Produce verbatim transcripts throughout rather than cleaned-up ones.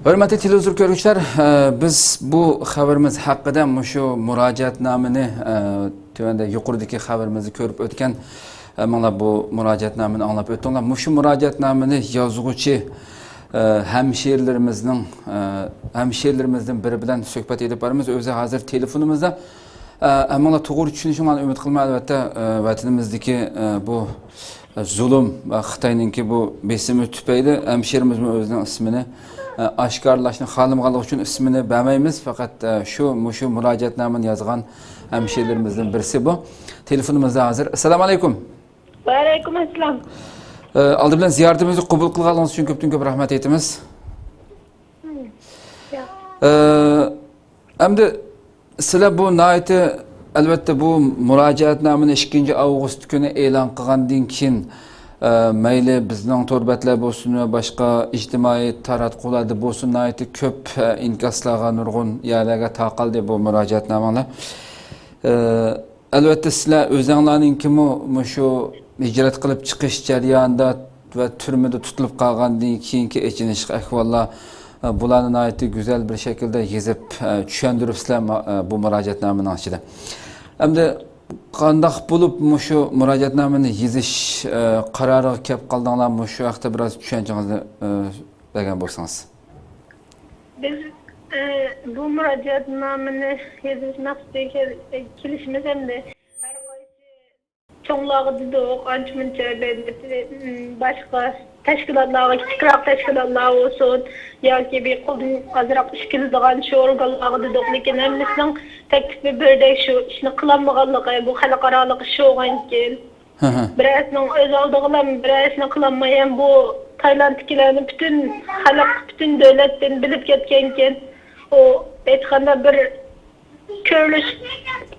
ھۆرمەتلىك تېلېۋىزور كۆرگۈچىلەر، ئە، بىز بۇ خەۋىرىمىز ھەققىدە مۇشۇ مۇراجىئەتنامىنى، ئە، تۆۋەندە يۇقىرىدىكى خەۋىرىمىزنى كۆرۈپ ئۆتكەن، ئە، ماڭا بۇ مۇراجىئەتنامىنى ئاڭلاپ ئۆتتۈڭلار. مۇشۇ مۇراجىئەتنامىنى يازغۇچى، ئە، ھەمشىرىلىرىمىزنىڭ، ئە، ھەمشىرىلىرىمىزدىن بىرى بىلەن سۆھبەت ئېلىپ بارىمىز. ئۆزى ھازىر تېلېفونىمىزدا. ئە، ھەممىڭلار توغرا چۈشىنىشىڭلارنى ئۈمىد قىلىمەن. ئەلۋەتتە، ئە، ۋەتىنىمىزدىكى، ئە، بۇ زۇلۇم ۋە خىتاينىڭكى بۇ بېسىمى تۈپەيلى ھەمشىرىمىزمۇ ئۆزىنىڭ ئىسمىنى، ئە، ئاشكارىلاشنى خالىمىغانلىقى ئۈچۈن ئىسمىنى بەرمەيمىز. پەقەت، ئە، شۇ، مۇشۇ مۇراجىئەتنامىنى يازغان ھەمشىرىلىرىمىزدىن بىرسى بۇ. تېلېفونىمىزدا ھازىر. ئەسسالامۇ ئەلەيكۇم. ۋەئەلەيكۇم ئەسسالام. ئە، ئالدى بىلەن زىيارىتىمىزنى قوبۇل قىلغانلىقىڭىز ئۈچۈن كۆپتىن كۆپ رەھمەت ئېيتىمىز. ياق. ئە، ئەمدى سىلەر بۇ ناھايىتى، ئەلۋەتتە، بۇ مۇراجىئەتنامىنى ئىككىنچى ئاۋغۇست كۈنى ئېلان قىلغاندىن كېيىن، ئە، مەيلى بىزنىڭ تور بەتلەر بولسۇن ۋە باشقا ئىجتىمائىي تاراتقۇلاردا بولسۇن، ناھايىتى كۆپ، ئە، ئىنكاسلارغا، نۇرغۇن يەرلەرگە تارقالدى بۇ مۇراجىئەتنامىڭلار. ئە، ئەلۋەتتە، سىلەر ئۆزەڭلارنىڭكىمۇ مۇشۇ ھىجرەت قىلىپ چىقىش جەريانىدا ۋە تۈرمىدە تۇتۇلۇپ قالغاندىن كېيىنكى ئېچىنىشلىق ئەھۋاللار، ئە، بۇلارنى ناھايىتى گۈزەل بىر شەكىلدە يېزىپ، ئە، چۈشەندۈرۈپسىلەر ما-، ئە، بۇ مۇراجىئەتنامىنىڭ ئىچىدە. ئەمدى قانداق بولۇپ مۇشۇ مۇراجىئەتنامىنى يېزىش، ئە، قارارىغا كەپ قالدىڭلار؟ مۇشۇ ھەقتە بىراز چۈشەنچىڭىزنى، ئە، بەرگەن بولسىڭىز. بىز، ئە، بۇ مۇراجىئەتنامىنى يېزىش مەقسىتىگە كېل-، كېلىشىمىز ئەمدى ھەر قايسى چوڭلارغا دېدۇق، ئانچە-مۇنچە بەزى، ئىم، باشقا تەشكىلاتلارغا، كىچىكرەك تەشكىلاتلار بولسۇن ياكى بىر قولدىن ئازراق ئىش كېلىدىغان شۇ ئورگانلارغا دېدۇق، لېكىن ھەممىسىنىڭ تەكلىپى بىردەك، شۇ ئىشنى قىلالمىغانلىقى، بۇ خەلقئارالىق ئىش بولغانىكەن. ھە، ھە. بىرەرسىنىڭ ئۆز ئالدىغىلا بىرەرسىنى قىلالماي، ھەم بۇ تايلاندتىكىلەرنى پۈتۈن خەلق، پۈتۈن دۆلەتتىن بىلىپ كەتكەنكەن. ئۇ ھېچقانداق بىر كۆرۈلۈش،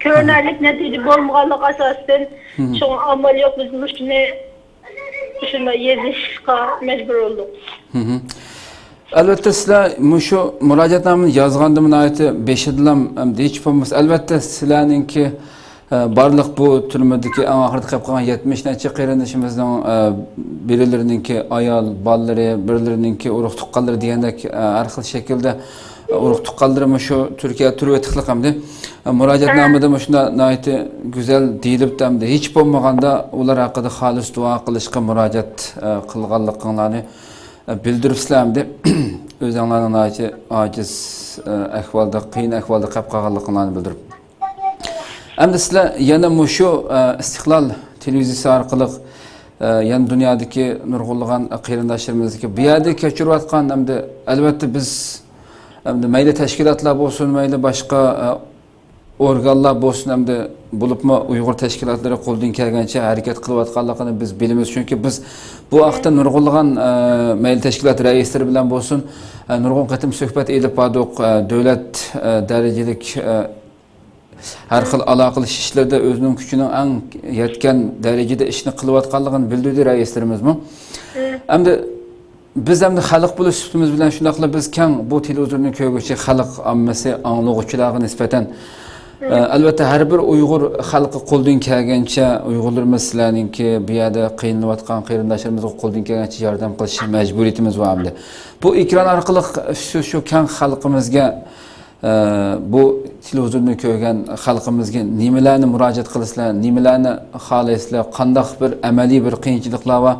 كۆرۈنەرلىك نەتىجە بولمىغانلىقى ئاساسىدىن، مم. شۇڭا ئامال يوق، بىز مۇشۇنى، مۇشۇنداق يېزىشقا مەجبۇر بولدۇق. مم. ئەلۋەتتە، سىلەر مۇشۇ مۇراجىئەتنامىنى يازغاندىمۇ ناھايىتى بېشىدىلا، ئەمدى ھېچ بولمىسا، ئەلۋەتتە، سىلەرنىڭكى، ئە، بارلىق بۇ تۈرمىدىكى ئەڭ ئاخىرىدا قېلىپ قالغان يەتمىش نەچچە قېرىندىشىمىزنىڭ، ئە، بىرلىرىنىڭكى ئايال بالىلىرى، بىرلىرىنىڭكى ئۇرۇق تۇغقانلىرى دېگەندەك، ئە، ھەر خىل شەكىلدە ئۇرۇق تۇغقانلىرى مۇشۇ تۈركىيەدە تۇرۇۋېتىقلىق ئەمدى. مۇراجىئەتنامىدە مۇشۇنداق ناھايىتى گۈزەل دېيىلىپتۇ ئەمدى. ھېچ بولمىغاندا ئۇلار ھەققىدە خالىس دۇئا قىلىشقا مۇراجىئەت، ئە، قىلغانلىقىڭلارنى، ئە، بىلدۈرۈپسىلەر ئەمدى. ئۆزۈڭلارنىڭ ناھايىتى ئاجىز، ئە، ئەھۋالدا، قىيىن ئەھۋالدا قېلىپ قالغانلىقىڭلارنى بىلدۈرۈپ. ئەمدى سىلەر يەنە مۇشۇ، ئە، ئىستىقلال تېلېۋىزىيىسى ئارقىلىق، ئە، يەنە دۇنيادىكى نۇرغۇنلىغان قېرىنداشلىرىمىزدىكى بۇ يەردە كەچۈرۈۋاتقان، ئەمدى ئەلۋەتتە بىز، ئەمدى مەيلى تەشكىلاتلار بولسۇن، مەيلى باشقا، ئە، ئورگانلار بولسۇن، ئەمدى بولۇپمۇ ئۇيغۇر تەشكىلاتلىرى قولىدىن كەلگەنچە ھەرىكەت قىلىۋاتقانلىقىنى بىز بىلىمىز. چۈنكى بىز بۇ ھەقتە نۇرغۇنلىغان، ئە، مەيلى تەشكىلات رەئىسلىرى بىلەن بولسۇن، ئە، نۇرغۇن قېتىم سۆھبەت ئېلىپ باردۇق. ئە، دۆلەت، ئە، دەرىجىلىك، ئە، ھەر خىل ئالاقىلىشىش ئىشلىرىدا ئۆزىنىڭ كۈچىنىڭ ئەڭ يەتكەن دەرىجىدە ئىشنى قىلىۋاتقانلىقىنى بىلدۈردى رەئىسلىرىمىزمۇ. مم. ئەمدى بىز ئەمدى خەلق بولۇش سۈپىتىمىز بىلەن شۇنداقلا بىز كەڭ بۇ تېلېۋىزورنى كۆرگۈچى خەلق ئاممىسى ئاڭلىغۇچىلارغا نىسبەتەن، مم. ئە، ئەلۋەتتە ھەر بىر ئۇيغۇر خەلقى قولىدىن كەلگەنچە ئۇيغۇرلىرىمىز سىلەرنىڭكى بۇ يەردە قىينىلىۋاتقان قېرىنداشلىرىمىزغا قولىدىن كەلگەنچە ياردەم قىلىش مەجبۇرىيىتىمىز بار ئەمدى. بۇ ئېكران ئارقىلىق سىز شۇ كەڭ خەلقىمىزگە ئە، بۇ تېلېۋىزورنى كۆرگەن خەلقىمىزگە نېمىلەرنى مۇراجىئەت قىلىسىلەر، نېمىلەرنى خالايسىلەر، قانداق بىر ئەمەلىي بىر قىيىنچىلىقلار بار،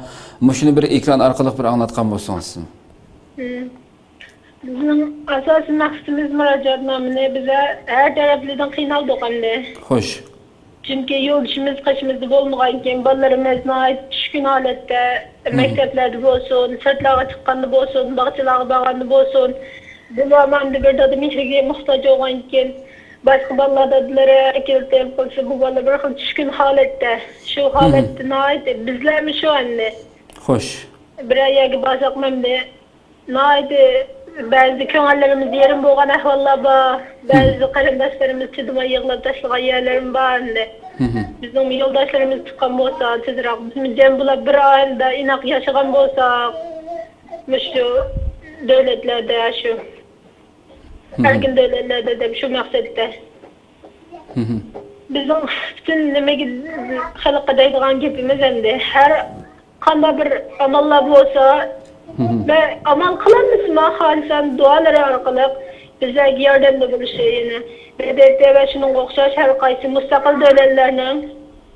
مۇشۇنى بىر ئېكران ئارقىلىق بىر ئاڭلاتقان بولسىڭىز. مم. بىزنىڭ ئاساسىي مەقسىتىمىز مۇراجىئەتنامىنى بىز ھەر تەرەپلىدىن قىينالدۇق ئەمدى. خوش. چۈنكى يولدىشىمىز قېشىمىزدا بولمىغانىكەن، بالىلىرىمىز ناھايىتى چۈشكۈن ھالەتتە، مم. مەكتەپلەردە بولسۇن، سىرتلارغا چىققاندا بولسۇن، باغچىلارغا بارغاندا بولسۇن، بۇلارمۇ ئەمدى بىر دادا مېھرىگە موھتاج بولغانىكەن، باشقا بالىلار دادىلىرى ئەكېلىپ قىلسا، بۇ بالىلار بىر خىل چۈشكۈن ھالەتتە. شۇ مم. ھالەتتە ناھايىتى بىزلەرمۇ شۇ ئەمدى. خوش. بىرەر يەرگە بارساقمۇ ئەمدى ناھايىتى بەزىدە كۆڭۈللىرىمىز يېرىم بولغان ئەھۋاللار بار. بەزىدە قېرىنداشلىرىمىز چىدىماي يىغلاپ تاشلىغان يەرلىرىمۇ بار ئەمدى. مم. بىزنىڭ يولداشلىرىمىز چىققان بولسا تېزراق، بىزمۇ جەم بولۇپ بىر ئائىلىدە ئىناق ياشىغان بولساق، مۇشۇ دۆلەتلەردە، شۇ مم. ئەركىن دۆلەتلەردە دەپ شۇ مەقسەتتە. مم. بىزنىڭ پۈتۈن نېمىگە، خەلققە دەيدىغان گېپىمىز ئەمدى، ھەر قانداق بىر ئاماللار بولسا، ۋە ئامال قىلالمىسىمۇ، خالىسام دۇئالىرى ئارقىلىق بىزلەرگە ياردەمدە بولۇشى، يەنە ب د ت ۋە شۇنىڭغا ئوخشاش ھەر قايسى مۇستەقىل دۆلەتلەرنىڭ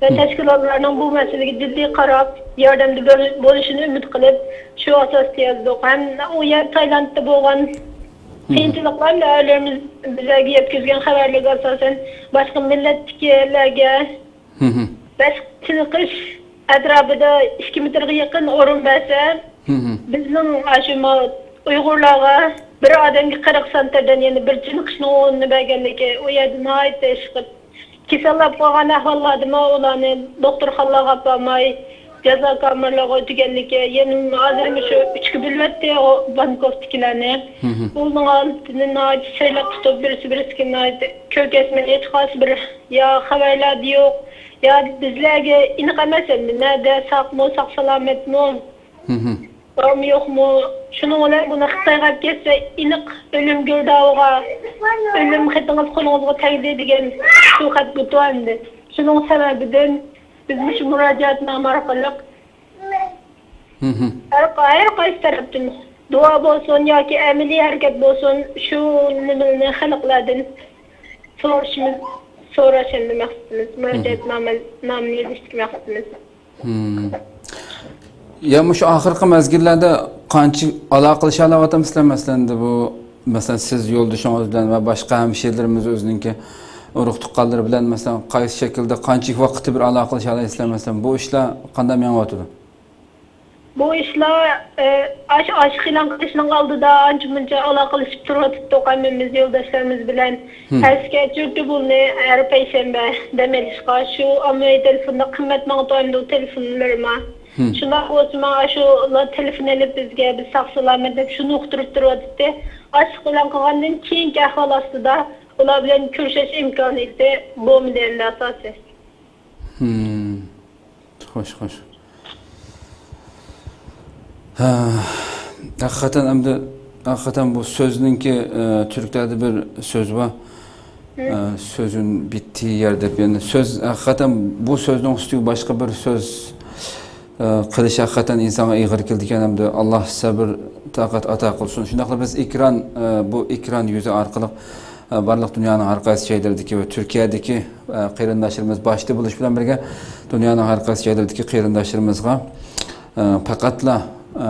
ۋە تەشكىلاتلارنىڭ بۇ مەسىلىگە جىددىي قاراپ، ياردەمدە بۆل-، بولۇشىنى ئۈمىد قىلىپ، شۇ ئاساستا يازدۇق. ھەم ئۇ يەر تايلاندتا بولغان قىيىنچىلىقلار بىلەن ئەرلىرىمىز بىزلەرگە يەتكۈزگەن خەۋەرلەرگە ئاساسەن، باشقا مىللەتتىكىلەرگە بەش چېنىقىش ئەتراپىدا ئىككى مېتىرغا يېقىن ئورۇن بەرسە، بىزنىڭ ئاشۇ ما-، ئۇيغۇرلارغا بىر ئادەمگە قىرىق سانتىردىن، يەنى بىر چېنىقىشنىڭ ئورنىنى بەرگەنلىكى، ئۇ يەردە ناھايىتى ئىشقىپ، كېسەللەپ قالغان ئەھۋاللاردىمۇ ئۇلارنى دوختۇرخانىلارغا ئاپارماي، جازا كامېرلارغا ئۆتۈگەنلىكى، يەنە ھازىر مۇشۇ ئۈچكە بۆلۈۋەتتى ئۇ بانكوفتىكىلەرنى. ئۇلارنىڭ ھالىتىنى ناھايىتى سىرلىق تۇتۇپ، بىرسى بىرسىگە ناھايىتى كۆرگەزمە، ھېچقايسى بىر يا خەۋەرلەردە يوق، يا بىزلەرگە ئېنىق ئەمەس ئەمدى، نەدە، ساقمۇ، ساق-سالامەتمۇ، بارمۇ، يوقمۇ؟ شۇنىڭ بىلەن بۇنى خىتايغا ئەپ كەتسە، ئېنىق ئۆلۈم گىردابىغا، ئۆلۈم خېتىڭىز قولىڭىزغا تەگدى دېگەن شۇ خەت بۇتۇ ئەمدى. شۇنىڭ سەۋەبىدىن بىز مۇشۇ مۇراجىئەتنامە ئارقىلىق ھەر، ھەر قايسى تەرەپتىن دۇئا بولسۇن ياكى ئەمەلىي ھەرىكەت بولسۇن، شۇ نېمىنى خەلقلەردىن سورىشىمىز، سوراش ئەمدى مەقسىتىمىز، مۇراجىئەتنامە، نامىنى يېزىشتىكى مەقسىتىمىز. يا مۇشۇ ئاخىرقى مەزگىللەردە قانچە ئالاقىلىشالاۋاتامسىلەر؟ مەسىلەن، بۇ، مەسىلەن، سىز يولدىشىڭىز بىلەن ۋە باشقا ھەمشىرىلىرىمىز ئۆزىنىڭكى ئۇرۇق تۇغقانلىرى بىلەن، مەسىلەن، قايسى شەكىلدە، قانچە ۋاقىتتا بىر ئالاقىلىشالايسىلەر؟ مەسىلەن، بۇ ئىشلار قانداق مېڭىۋاتىدۇ؟ بۇ ئىشلار، ئە، ئاش-، ئاشىق ئېلان قىلىشنىڭ ئالدىدا ئانچە-مۇنچە ئالاقىلىشىپ تۇرۇۋاتاتتۇق ھەممىمىز يولداشلىرىمىز بىلەن. ھەسكە چۈرتۈ بۇلنى ھەر پەيشەنبە دەم ئېلىشقا شۇ ئاممىۋى تېلېفوندا قىممەت ماڭا تۇرامدۇ تېلېفونلىرىما. شۇنداق بولسىمۇ، ئاشۇلار تېلېفون ئېلىپ بىزگە، بىز ساق-سالامەت دەپ شۇنى ئۇقتۇرۇپ تۇرۇۋاتاتتى. ئاشىق ئېلان قىلغاندىن كېيىنكى ئەھۋال ئاستىدا ئۇلار بىلەن كۆرۈشۈش ئىمكانىيىتى بولمىدى ئەمدى ئاساسى. خوش، خوش. ھە، ھەقىقەتەن ئەمدى، ھەقىقەتەن بۇ سۆزنىڭكى، ئە، تۈركلەردە بىر سۆز بار. ئە، سۆزۈن بىتتى يەر دەپ، يەنى سۆز، ھەقىقەتەن بۇ سۆزنىڭ ئۈستىگە باشقا بىر سۆز، ئە، قىلىش ھەقىقەتەن ئىنسانغا ئېغىر كېلىدىكەن. ئەمدى ئاللا سەبىر، تاقەت ئاتا قىلسۇن. شۇنداقلا بىز ئېكران، ئە، بۇ ئېكران يۈزى ئارقىلىق، ئە، بارلىق دۇنيانىڭ ھەر قايسى جايلىرىدىكى ۋە تۈركىيەدىكى، ئە، قېرىنداشلىرىمىز باشتا بولۇش بىلەن بىرگە دۇنيانىڭ ھەر قايسى جايلىرىدىكى قېرىنداشلىرىمىزغا، ئە، پەقەتلا، ئە،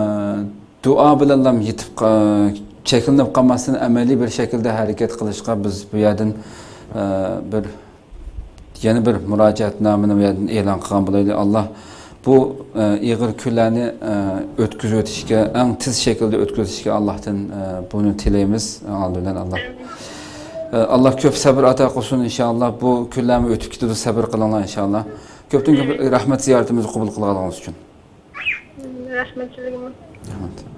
دۇئا بىلەنلا يېتىپ قا-، چەكلىنىپ قالماستىن، ئەمەلىي بىر شەكىلدە ھەرىكەت قىلىشقا بىز بۇ يەردىن، ئە، بىر، يەنە بىر مۇراجىئەتنامىنى بۇ يەردىن ئېلان قىلغان بولايلى. ئاللا بۇ، ئە، ئېغىر كۈنلەرنى، ئە، ئۆتكۈزۈۋېتىشكە، ئەڭ تېز شەكىلدە ئۆتكۈزۈشكە ئاللاھتىن، ئە، بۇنى تىلەيمىز، ئەڭ ئالدى بىلەن ئاللا. ئە، ئاللا كۆپ سەبىر ئاتا قىلسۇن، ئىنشائاللا. بۇ كۈنلەرمۇ ئۆتۈپ كېتىدۇ، سەبىر قىلىڭلار، ئىنشائاللا. كۆپتىن كۆپ رەھمەت زىيارىتىمىزنى قوبۇل قىلغانلىقىڭىز ئۈچۈن. رەھمەت سىزگىمۇ. رەھمەت.